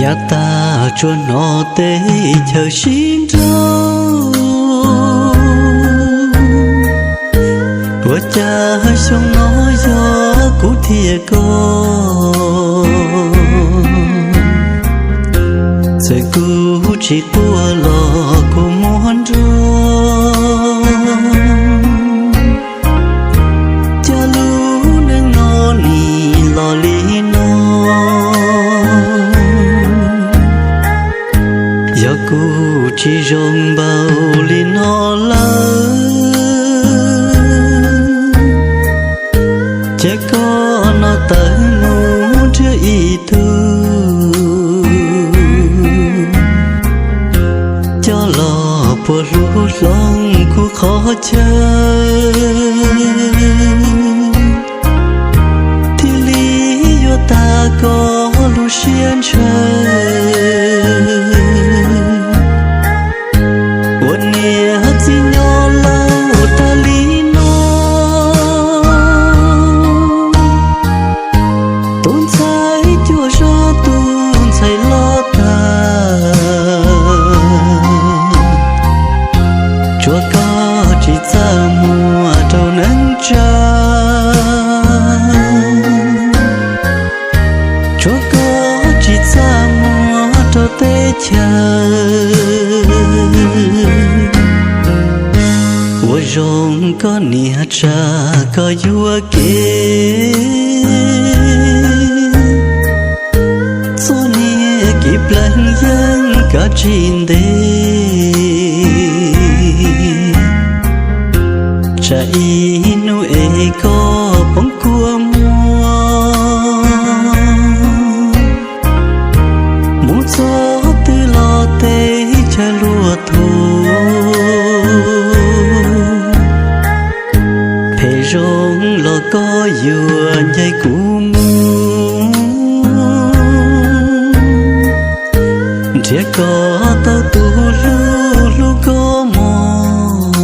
Yav tag tsuas hnov teb chaws sib nrauj, ua cas xyoo no yog kuv thiab koj. Txawm kuv tsis quaj los kuv muab nruab. Cas lub neej no nim los li no, yog kuv tsis zoo npaum li no lawm, ces koj no tawm mus nrhiav ib tug coj los puas hlub hloov kuv qhov chaw, thiaj li yuav tag koj lub siab ntshaw. Ua niam txiv nyob laus tag li no, tus ntxhais cuaj zog tus ntxhais loj tag, tsuas koj tsis txaj muag rau neej tsa, tsuas koj tsis txaj muag rau teb chaws. Ua zoo koj niam tsa koj yuam kev, txoj niag kev pleev yeeb kav tsij ntev, tsam ib hnub es koj poob kua muag, mus txog twg los teb chaws luaj thuv. Phem zoo los koj yuav ncaim kuv mus, nrhiav koj tau tus hlub hlub koj mog.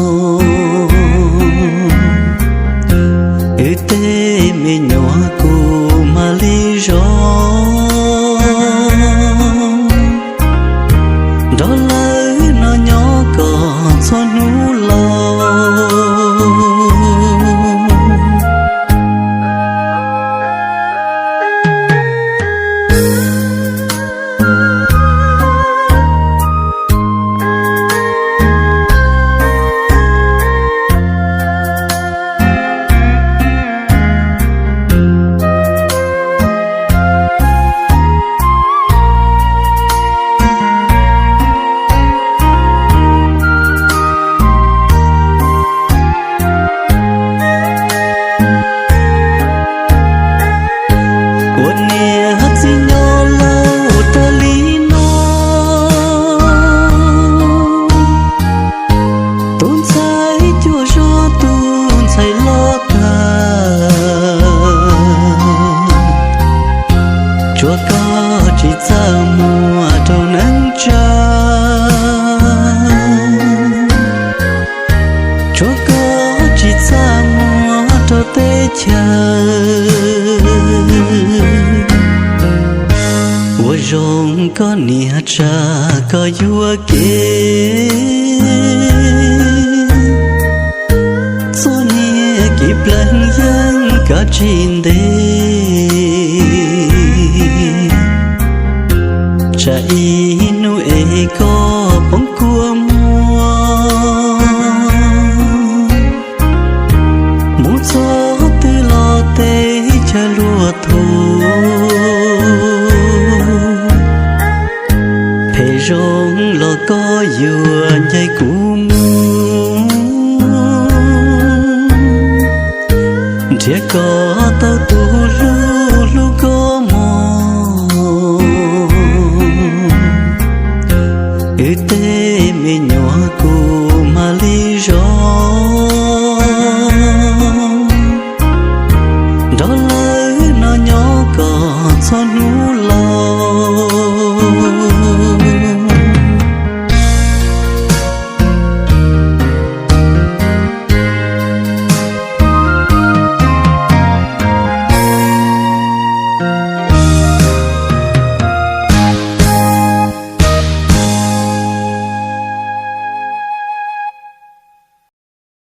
Wb tej me nyuam kuv mam li zov, nrog lawv no nyob kom txhua hnub laus. Ua niam txiv nyob laus tag li no, tus ntxhais cuaj zog tus ntxhais loj tag, tsuas koj tsis txaj muag rau neej tsa, tsuas koj tsis txaj muag rau teb chaws. Ua zoo koj niam tsa koj yuam kev, txoj niag kev pleev yeeb kav tsij ntev, tsam ib